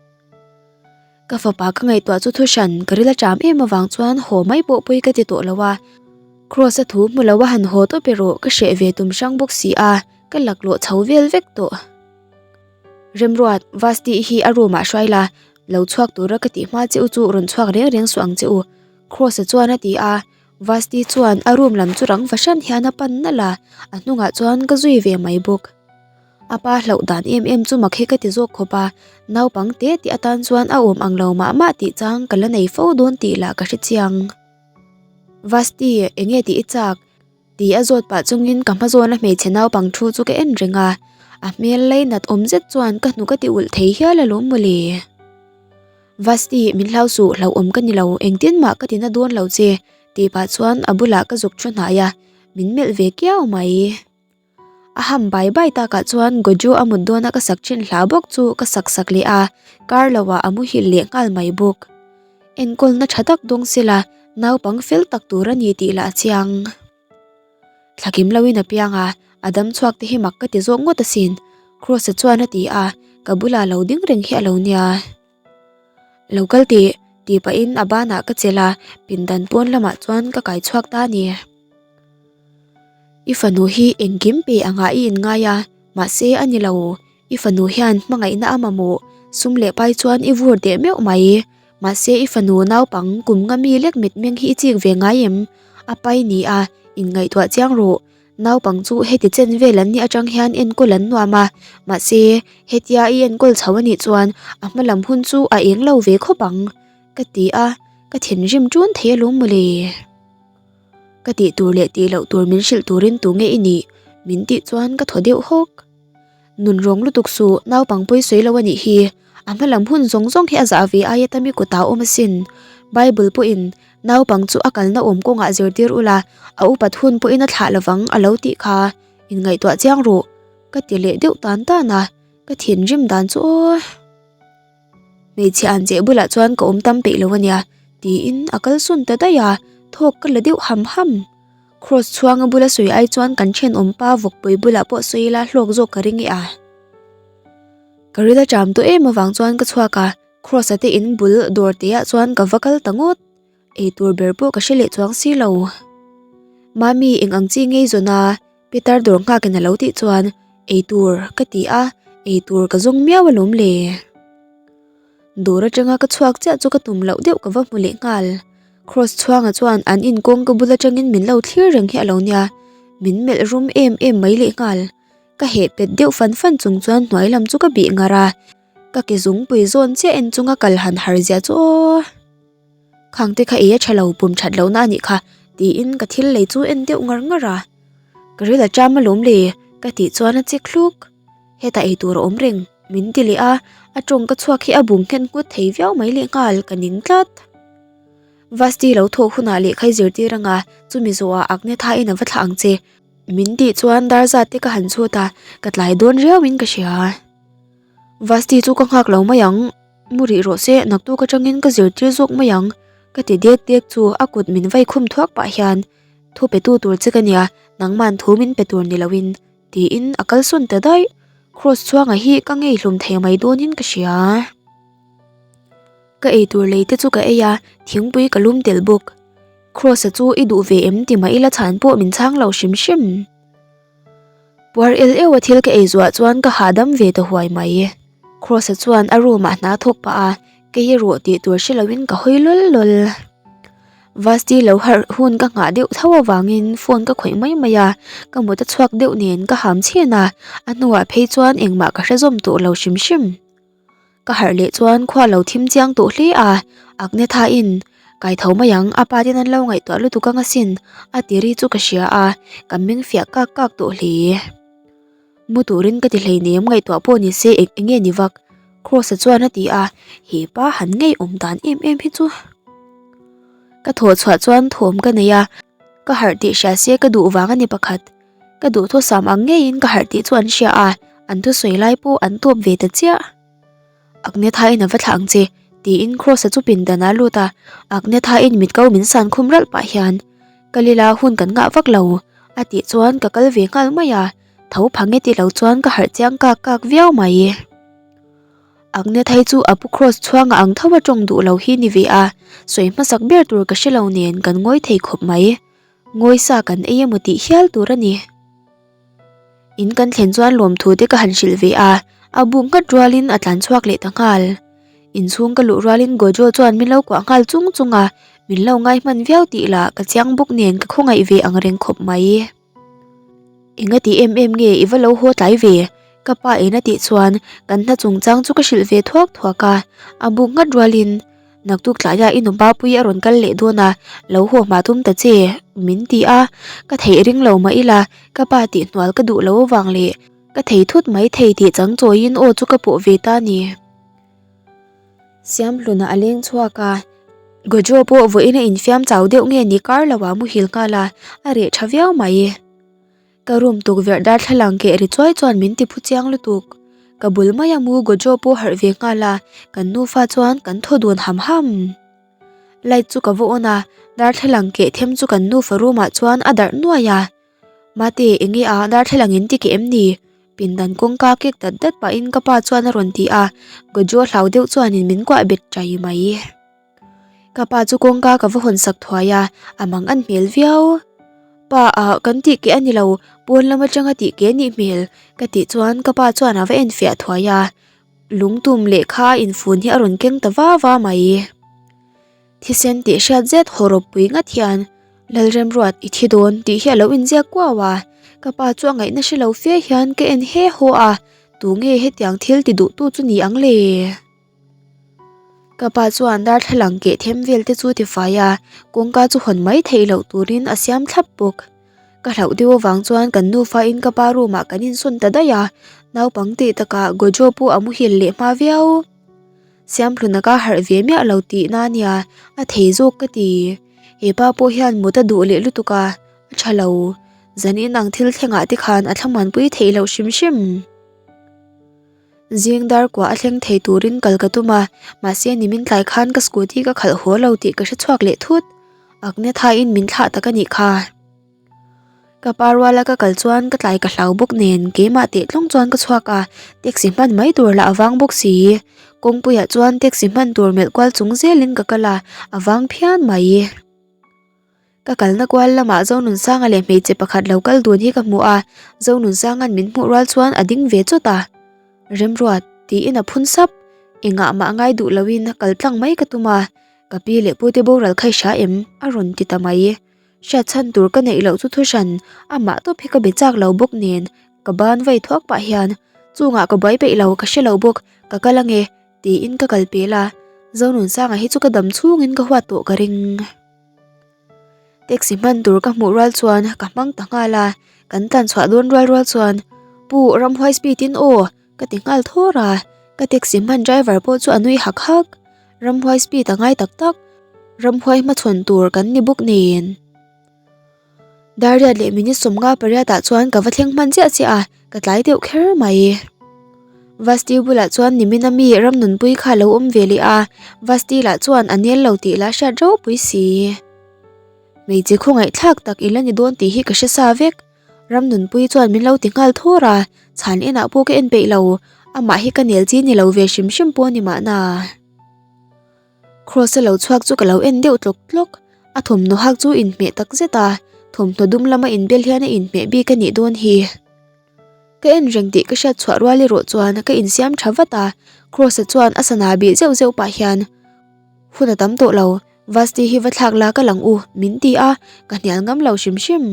Ka fapa ka ngaihtuah chu thu hran ka ril a ṭam em avang chuan haw mai pawh pawi ka ti tawh lo a, Kross a thu hmu lo a han haw tawp erawh ka hreh ve tum hrang bawk si a, ka laklawh chho vel vek tawh. Remruat, Vasti hi a room ah hruai la, lo chhuak tura ka tih hma che u chu rawn chhuak reng reng suh ang che u, Kross a chuan a ti a, Vasti chuan a room lam chu rang fahran hian a pan nalh a, a hnungah chuan ka zui ve mai bawk. A pa hlauh dan em em chu mak hi ka ti zawk khawp a, naupang te tih atan chuan a awm ang lo mah mah tih chang ka la nei fo dawn tih lah ka hre chiang. Vasti, eng nge tih i chak? Ti a zawt pah chungin ka hma zawna hmeichhe naupang thu chu ka en reng a, a hmel leinat awm zet chuan ka hnuk a ti ulh thei hial alawm mawle. Vasti, min hlau suh, hlauhawm ka ni lo, engtin mah ka ti na dawn lo che, tih pah chuan a bulah ka zuk thu hnai a, min melh ve kiau mai. A ham bai bai takah chuan Gojo a mut dawna ka sak thin hla bawk chu ka sak sak leh a, kar loah a muhil leh nghal mai bawk. Enkawlna tha tak dawng sela naupang fel tak tur a ni tih lah a chiang. Thla kim loin a piang a, a dam chhuak te hi mak ka ti zawk ngawt asin, Kross-a chuan a ti a, ka bulah lo ding reng hi a lo nia. Lo kal tih, tih pahin a banah ka chelh a, pindan pawn lamah chuan ka kai chhuak ta a ni. I fanu hi engkim pe angah i inngai a, mahse a ni lo. I fanu hian hmangaihna a mamawh, sum leh pai chuan i vur deh meuh mai. Mahse i fanu naupang kum nga mi lek mitmeng hi i chik ve ngai em? A pai ni a, inngaihtuah chiang rawh. Naupang chu heti chen vel an nih atang hian enkawl an nuam a, mahse hetia i enkawl chho a nih chuan a hma lam hun chu a eng lo ve khawp ang, ka ti a, ka thinrim ṭun thei alawm mawle. Ka tih tur leh tih loh tur min hrilh turin tu nge i nih? Min tih chuan ka thaw deuh hawk. Nun rawng lutuk suh, naupang pawi sawi lo a nih hi. A hma lam hun zawng zawng hi a zah ve aia tami kutah a awm asin. Bible pawhin naupang chu a kalna awm kawngah zirtir ula, a upat hun pawhin a thlah lovang a lo tih kha. Inngaihtuah chiang rawh, ka ti leh deuh tan tan a. Ka thinrim dan chu aw. Hmeichhe an cheh bulah chuan ka awm tam peih lo a nia tiin a kal sawn ta daih a, thawk ka la deuh ham ham. Cross chhuanga bula sawi ai chuan kan thenawm pa vawkpui bulah pawh sawi ila hlawk zawk ka ring e a. Ka ril a ṭam tawh em avang chuan ka chhuak a, Cross-a te in bul dawr te ah chuan ka va kal ta ngawt. Eitur ber pawh ka hre leh chuang si lo. Mami eng ang chi ngei zawn a, Peter dawr nghakin a lo tih chuan eitur ka ti a, eitur ka zawng miau alawm le. Dawr atanga ka chhuak chiah chu ka tum loh deuh ka va hmu leh nghal. Cross chhuanga chuan an in kawngka bul atangin min lo thlir reng hi a lo nia, min melh rum em em mai leh nghal. Ka heh pet deuh fan fan chung chuan hnuai lam chu ka bih ngar a, ka ke zungpui zawn chiah en chunga kal han har zia chu aw. Khang te kha ei a tha lo pum that lohna a nih kha tiin ka thil lei chu en deuh ngar ngar a. Ka ril a cham alawm le ka tih chuan a chik hluk. Hetah ei tur a awm reng min ti leh a, a tawng ka chhuak hi a bung nghet nghut thei viau mai leh nghal ka ning tlat. Vasti lo thawh hunah lehkha i zirtir anga chumi zawhah Agnetha in a va thlah ang che min tih chuan dar zat te ka han chhut a, ka tlai dawn riauin ka hria. Vasti chu ka nghak lo mai ang. Mu rih rawh se, naktuk atangin ka zirtir zawk mai ang, ka ti dek dek chu a kut min vai khum thuak pah hian, Thu pe tu tur che ka nia, nangman thu min pe tur ni loin, tiin a kal sawn ta daih. Cross chhuanga hi ka ngei hlum thei mai dawnin ka hria. Ka eitur lei te chu ka ei a, thingpui ka lum tel bawk. Cross-a chu i duh ve em ti mah ila chhan pawh min chhang lo hrim hrim. Puar el euh a thil ka ei zuah chuan ka hahdam ve ta huai mai. Cross-a chuan a room ah hna thawk pah a, kei erawh tih tur hre loin ka hawi lawl lawl. Vasti lo harh hun ka nghah deuh tho avangin phone ka khawih mai mai a, ka mut a chhuak deuh nen ka ham chhen a, a hnuah phei chuan engmah ka hre zawm tawh lo hrim hrim. Ka harh leh chuan khua lo thim chiang tawh hle a, Agnetha in kai tho mai ang, a pa ten an lo ngaihtuah lutuk ang asin a ti ri chu ka hria a, ka meng fiah kak kak tawh hle. Mu turin ka ti hleinem ngaihtuah pawh ni se eng enge ni vak Cross-a chuan a ti a, he pa han ngeiawm dan em em hi chu. Ka thawh chhuah chuan thawm ka nei a, ka harh tih hria se ka duh vang a ni pakhat. Ka duhthusam ang ngeiin ka harh tih chu an hria a, an thusawi lai pawh an tawp ve ta chiah. Agnetha-in a va thlah ang che, tiin Cross-a chu pindan ah a lut a, Agnetha-in mit ko min san khum ralh pah hian, Ka lila hun kan ngah vak lo, a tih chuan ka kal ve nghal mai a, tho pha nge ti lo chuan ka harh chiang kak kak viau mai. Agnetha-i chu a pu Cross chhuanga ang tho a tawng duh lo hi ni ve a, sawi hmasak ber tur ka hre lo nen kan ngawi thei khawp mai. Ngawi sa kan ei emaw tih hial tur a ni. In kan thlen chuan lawmthu te ka han hrilh ve a, a buk nghat rualin a tlan chhuak leh ta nghal. Inchhung ka luh rualin Gojo chuan min lo kuah nghal chung chung a, min lo ngai hman viau tih lah ka chiang bawk nen ka khawngaih ve ang reng khawp mai. Enga ti em em nge i va lo haw tlai ve? Ka pa en a tih chuan kan hna chungchang chu ka hrilh ve thuak thuak a, a buk nghat rualin Naktuk tlaiah i nupa pui a rawn kal leh dawn a, lo haw hma tum ta che, min ti a, ka theih ring lo mah ila, ka pa tih hnual ka duh lo avang leh ka thei thut mai thei tih chang chawiin aw chu ka pawh ve ta ni. Siamhluna a leng chhuak a, Gojo pawh vawiin a infiam chau deuh nge ni kar lo ah muhil nghal a, a reh tha viau mai. Ka room tukverh darthlalang keh ri chuai chuan min ti phu chiang lutuk. Ka bul mai a mu Gojo pawh harh ve nghal a, kan nufa chuan kan thaw dun ham ham. Light chu ka va on a, darthlalang keh them chu kan nufa room ah chuan a darh nuai a. Mate, enge a darthlalang in ti keh em ni? Pindan kawngka kek dat dat pahin ka pa chuan a rawn ti a, Gojo hlau deuh chuanin min kuah bet chai mai. Ka pa chu kawngka ka va hawn sak thuai a, a mang an hmel viau. Pa ah kan tih keh a ni lo, pawn lam atanga tih keh a nih hmel ka tih chuan ka pa chuan a va en fiah thuai a, lungtum lehkha a infun hi a rawn keng ta va va mai. Thisen tih hriat zet hawrawp pui ngat hian Lalremruat i thi dawn tih hi a lo inziak kuau a, ka pa chu a ngaihna hre lo fe hian ka en he haw a, tunge hetiang thil ti duhtu chu ni ang le? Ka pa chuan darthlalang keh them vel te chu ti fai a, kawngka chu hawn mai theih loh turin a siam thlap bawk. Ka hlauh deuh avang chuan kan nufa in ka pa room ah kan insawn ta daih a, naupang tih takah Gojo pawh a muhil leh hma viau. Siamhluna ka harh ve miah lo tihna a nia, a thei zawk ka ti. He pa pawh hian mut a duh leh lutuk a, a tha lo. Zanin ang thil thlengah te khan a thlamuanpui theih loh hrim hrim. Zing dar kuah a thleng thei turin kal ka tum a, mahse nimin tlai khan ka scooty ka khalh haw lo tih ka hre chhuak leh thut. Agnetha-in min thlah tak a nih kha. Ka pa ruala ka kal chuan ka tlai ka hlau bawk nen keimah teh tlawng chuan ka chhuak a, taxi hman mai tur lah a vang bawk si. Kawngpuiah chuan taxi hman tur melh kual chung zelin ka kal a, a vang phian mai. Ka kalna kual lamah Zonunsanga leh hmeichhe pakhat lo kal dun hi ka hmu a, Zonunsanga'n min hmuh rual chuan a ding ve chawt a. Remruat, tiin a phun sap. Engah mah ngai duh loin kal tlang mai ka tum a, ka pi leh pute boral kha i hria em? a rawn ti ta mai. Hriat chhan tur ka neih loh chu thuhran, amah tawp hi ka be chak lo bawk nen, ka ban vei thuak pah hian, Chungah ka buai peih lo, ka hre lo bawk, ka kal ange, tiin ka kal pel a, Zonunsanga hi chu ka dam chhungin ka huat tawh ka ring. Taxi hman tur ka hmuh rual chuan ka hmang ta nghal a, kan tlan chhuah dawn rual rual chuan Pu Ramhuai speed in aw ka ti nghal thawr a, ka taxi hman driver pawh chu a nui hak hak. Ramhuai speed a ngai tak tak, Ramhuai hmachhawn tur kan ni bawk nen. Dariat leh minute 50 pariatah chuan ka va thleng hman chiah chiah a, ka tlai deuh kher mai. Vasti bulah chuan nimina mi Ramnunpui kha lo awm ve leh a, Vasti lah chuan a nel lo tih lah hriat ropui si. Hmeichhe khawngaihthlak tak i la ni dawn tih hi ka hre sa vek. Ramnunpui chuan min lo ti nghal thawr a, chhan enah pawh ka en peih lo, amah hi ka nel chi ni lo ve hrim hrim pawh a ni mahna. Kross a lo chhuak chu ka lo en deuh tlawk tlawk, a thawmhnaw hak chu inhmeh tak zet a, thawmhnaw dum lama inbel hian a inhmeh bik a nih dawn hi. Ka en reng tih ka hriat chhuah rual erawh chuan ka insiam tha vat a, Kross a chuan a sana bih zeuh zeuh pah hian, Hun a tam tawh lo, Vasti hi va thlak la ka lang u, min ti a, ka hnial ngam lo hrim hrim.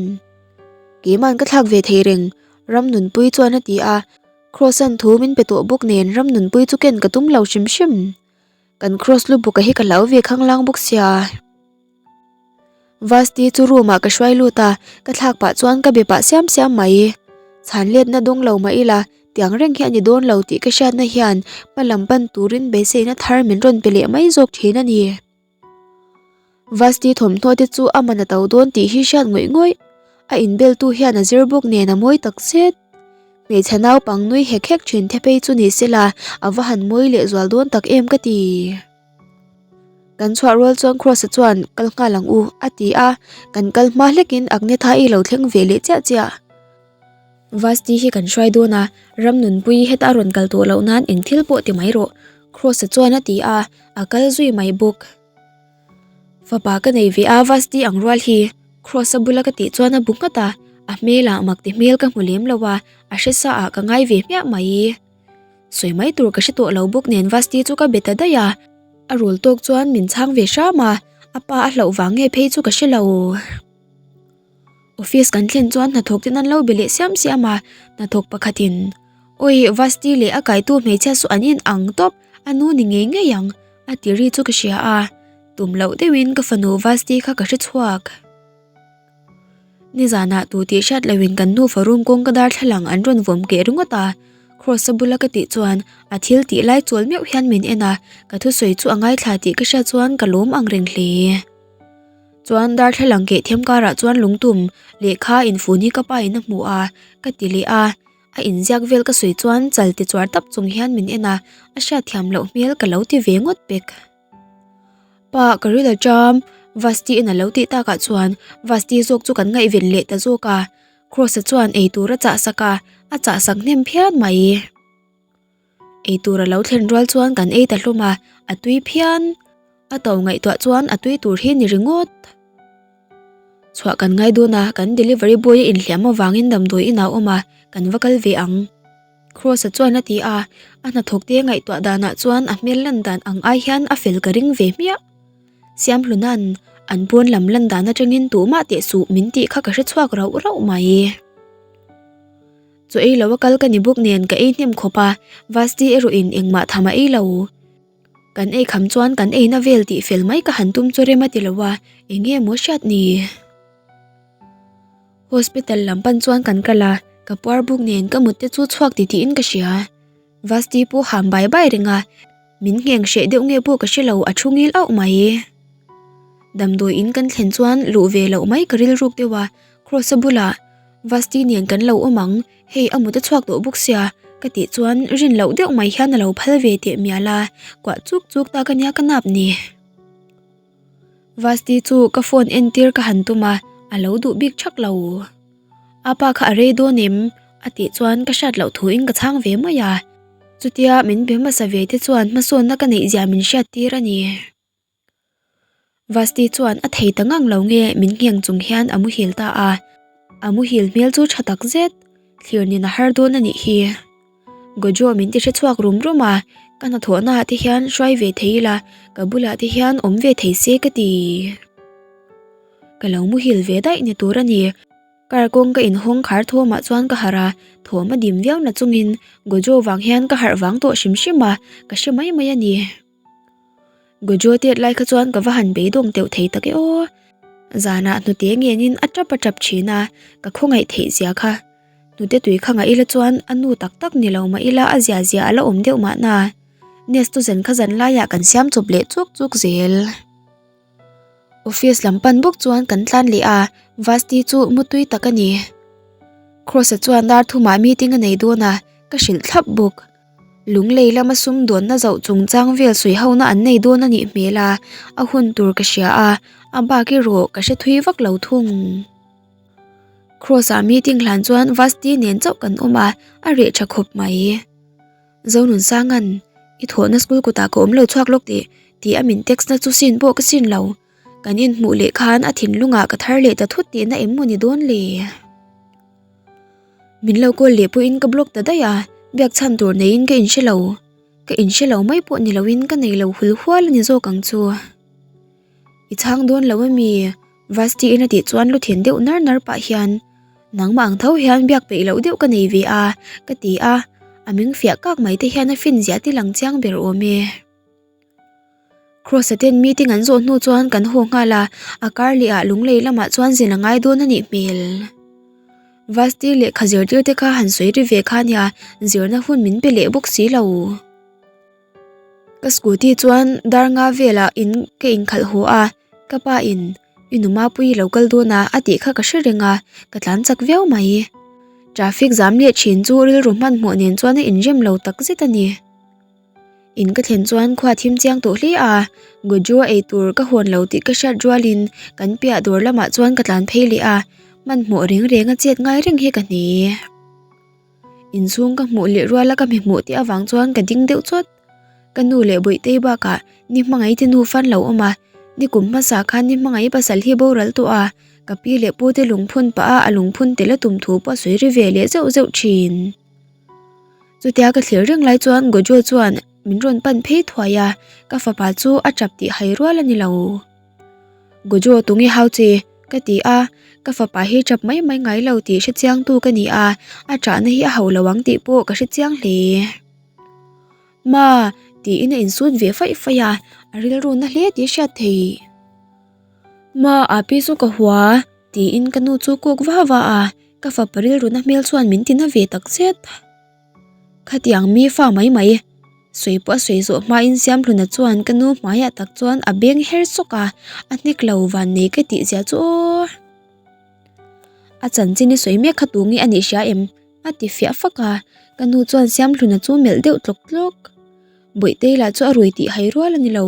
Keiman ka thlak ve thei reng, Ramnunpuii chuan a ti a, Kross-a'n thu min pe tawh bawk nen Ramnunpuii chu ken ka tum lo hrim hrim. Kan cross lu bawk a hi ka hlau ve khanglang bawk sia. Vasti chu room ah ka hruai lut a, ka thlak pah chuan ka be pah siam siam mai. Chhan letna dawng lo mah ila, tiang reng hi a ni dawn lo tih ka hriatna hian hma lam pan turin beiseina thar min rawn pe leh mai zawk thin a ni. Vasti thawmhnaw te chu a man a to dawn tih hi hriat ngawih ngawih. A inbeltu hian a zir bawk nen a mawi tak zet. Hmeichhe naupang nui hek hek thin the phei chu ni sela a va han mawi leh zual dawn tak em ka ti. Kan chhuah rual chuan Kross-a chuan kal nghal ang u a ti a, kan kal hma hlekin Agnetha-i lo thleng ve leh chiah chiah. Vasti hi kan hruai dawn a, Ramnunpuii heta a rawn kal tawh loh nan eng thil pawh ti mai rawh, Kross-a chuan a ti a, a kal zui mai bawk. Fapa ka nei ve a Vasti ang rual hi, Kross-a bula ka tih chuan a bu nghat a, a hmelah mak ti hmel ka hmu lem lo a, a hre sa ah ka ngai ve hmiah mai. Sawi mai tur ka hre tawh lo bawk nen Vasti chu ka be ta daih a, a rul tawk chuan min chhang ve hram a, a pa a hlauh vang nge phei chu ka hre lo. Office kan thlen chuan hnathawk ten an lo be leh siam siam a, hnathawk pakhatin Awi Vasti leh a kaitu hmeichhia saw an in ang tawp, a nu ni ngei ngei ang a ti ri chu ka hria a, tum loh deuhin ka fanu Vasti kha ka hre chhuak. Nizanah tu tih hriat loin kan nufa room kawngka darthlalang an rawn vawm keh ringawt a, Kross-a bula ka tih chuan a thil tih lai chawl meuh hian min en a, ka thusawi chu a ngaithla tih ka hriat chuan ka lawm ang reng hle. Chuan darthlalang keh thiam karah chuan lungtum lehkha infun hi ka pa in a hmu a, ka ti leh a, a inziak vel ka sawi chuan chal ti chuar tap chung hian min en a, a hriatthiam loh hmel ka lo ti ve ngawt pek. Pa ka ril a ṭam, Vasti in a lo tih takah chuan Vasti zawk chu kan ngaihven leh ta zawk a, Kross-a chuan eitur a chah sak a, a chah sak hnem phian mai. Eitur a lo thlen rual chuan kan ei ta hlawm a, a tui phian. A to ngaihtuah chuan a tui tur hi ni ringawt. Chhuah kan ngai dawn a, kan delivery boy a inhliam avangin damdawi inah a awm a, kan va kal ve ang. Kross-a chuan a ti a, a hnathawk te ngaihtuah danah chuan a hmel lan dan ang ai hian a fel ka ring ve hmiah. Siamhluna'n an pawn lam lan dan atangin tuhmah teh suh min tih kha ka hre chhuak rauh rauh mai. Chaw ei lo a kal ka ni bawk nen ka ei hnem khawp a, Vasti erawh in engmah tham a ei lo. Kan ei kham chuan kan eina vel tih fel mai ka han tum chu rem a ti lo a, eng nge maw hriat ni? Hospital lam pan chuan kan kal a, ka puar bawk nen ka mut te chu chhuak ti tiin ka hria. Vasti pawh ham bai bai reng a, min ngheng hreh deuh nge pawh ka hre lo a thu ngil auh mai. Damdawi in kan thlen chuan luh ve loh mai ka rilruk deuh a, Kross-a bulah Vasti nen kan lo awm ang, hei a mut a chhuak tawh bawk sia, Ka tih chuan rin loh deuh mai hian a lo phal ve teh mial a, kuah chuk chuk ta ka nia ka nap ni. Vasti chu ka phone entir ka han tum a, a lo duh bik thak lo. A pa kha a rei dawn em? A tih chuan ka hriat loh thuin ka chhang ve mai a. Chutia min be hmasa ve te chuan hmasawnna ka neih zia min hriat tir a ni. Vasti chuan a thei ta ngang lo nge min ngheng chung hian a muhil ta a. A muhil hmel chu tha tak zet, thlir nen a har dawn a nih hi. Gojo min ti hre chhuak rum rum a, ka hnathawhna ah te hian hruai ve thei ila, ka bulah te hian awm ve thei se ka ti. Ka lo muhil ve daih ni tur a ni. Car kawng ka inhawng khar thawmah chuan ka harh a, thawm a dim viau na chungin Gojo vang hian ka harh vang tawh hrim hrim a, ka hre mai mai a ni. Gojo tet lai kha chuan ka va han beidawng teuh thei tak e aw. Zanah hnute ngenin a tap a tap thin a, ka khawngaih theih zia kha. Hnute tui kha ngah ila chuan a nu tak tak ni lo mah ila a zia zia a la awm deuh mahna. Nestozen kha zan laiah kan siam chawp leh chuk chuk zel. Office lam pan bawk chuan kan tlan leh a, Vasti chu mutui tak a ni. Kross-a chuan dar thumah meeting a nei dawn a, ka hrilh thlap bawk. Lunglei lama sumdawnna zoh chungchang vel sawi hona an nei dawn a nih hmel a, a hun tur ka hria a, a bak erawh ka hre thui vak lo thung. Kross-ah meeting hlan chuan Vasti nen chauh kan awm a, a reh tha khawp mai. Zonunsanga'n, I thawhna school kutah ka awm lo chhuak lawk tih, tih a min text na chu sin pawh ka sin lo. Kan inhmuh leh khan a thinlungah ka thar leh ta thut tihna em maw ni dawn le? Min lo call leh pawhin ka block ta daih a, biak chhan tur neiin ka inhre lo. Ka inhre lo mai pawh ni loin ka nei lo hul hual a ni zawk ang chu. I chhang dawn lo ami? Vasti in a tih chuan lu thin deuh nar nar pah hian nangmah ang tho hian biak peih loh deuh ka nei ve a ka ti a, a meng fiah kak mai te hian a fin ziah ti lang chiang ber awm e. Kross-a ten meeting an zawh hnu chuan kan haw nghal a, a kar leh ah lunglei lamah chuan zin a ngai dawn a nih hmel. Vasti lehkha zirtir te kha han sawi ri ve kha nia, zirna hun min pe leh bawk si lo. Ka scooty chuan dar nga velah in ka inkhalh haw a, ka pa in i nu Mapuii lo kal dawn a a tih kha ka hre reng a, ka tlan chak viau mai. Traffic zam leh thin chu rilru hmanhmawh nen chuan a inrem lo tak zet a ni. In ka thlen chuan khua thim chiang tawh hle a, Gojo ei tur ka hawn lo tih ka hriat rualin kan piah dawr lamah chuan ka tlan phei leh a, hmanhmawh reng reng a chet ngai reng hi ka hne. Inchhung ka hmuh leh ruala ka hmehmuh tih avang chuan ka ding deuh chawt. Ka nu leh Bawihtei bakah ni hmangaih te nu fan lo awm a, ni kum hmasa khan ni hmangaih pasal hi boral tawh a, ka pi leh pu te lungphun pah a a lungphun tel a tum thu pawh a sawi ri ve leh zeuh zeuh thin. Chutia ka thlir reng lai chuan Gojo chuan min rawn pan phei thuai a, ka fapa chu a tap tih hai rual a ni lo. Gojo tunge hau che? Ka ti a, ka fapa hi tap mai mai ngai lo tih hre chiang tu ka ni a, a tahna hi a hau lo ang tih pawh ka hre chiang hle. Ma, tiin a insut ve faih faih a, a rilru na hle tih hriat theih. Ma, a pi chu ka hua, tiin ka nu chu kuk va va a, ka fapa rilru na hmel chuan min ti na ve tak zet. Khatiang mi fa mai mai. Sawi pawh a sawi zawh hmain Siamhluna chuan ka nu hmaiah tak chuan a beng her sawk a, a hnek lo van nei ka tih zia chu aw. A chanchin i sawi mek kha tu nge a nih hria em? A ti fiah fak a, ka nu chuan Siamhluna chu melh deuh tlawk tlawk. Bawihtei lah chu a rui tih hai rual a ni lo.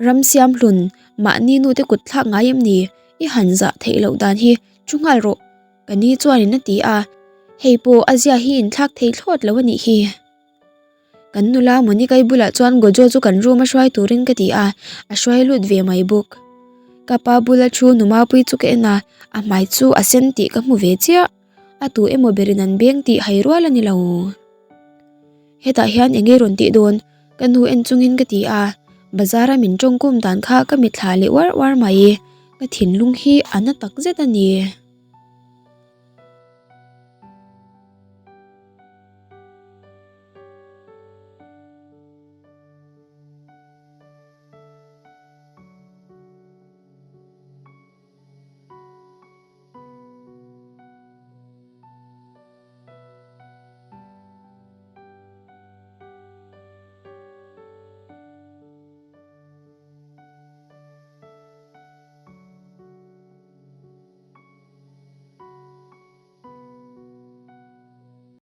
Ram Siamhlun, mahni nute kut thlak ngai em ni? I han zah theih loh dan hi thu nghal rawh. Ka ni chuanin a ti a, hei pawh a zia hi inthlak thei thlawt lo a nih hi. Kan nula Monica-i bulah chuan Gojo chu kan room a hruai turin ka ti a, a hruai lut ve mai bawk. Ka pa bula thu Numapui chu ka en a, a hmai chu a sen tih ka hmu ve chiah. A tu emaw berin an beng tih hai rual a ni lo. Hetah hian eng nge rawn tih dawn? Ka nu en chungin ka ti a, bazar a min tawngkum dan kha ka mitthla leh uar uar mai. Ka thinlung hi a na tak zet a ni.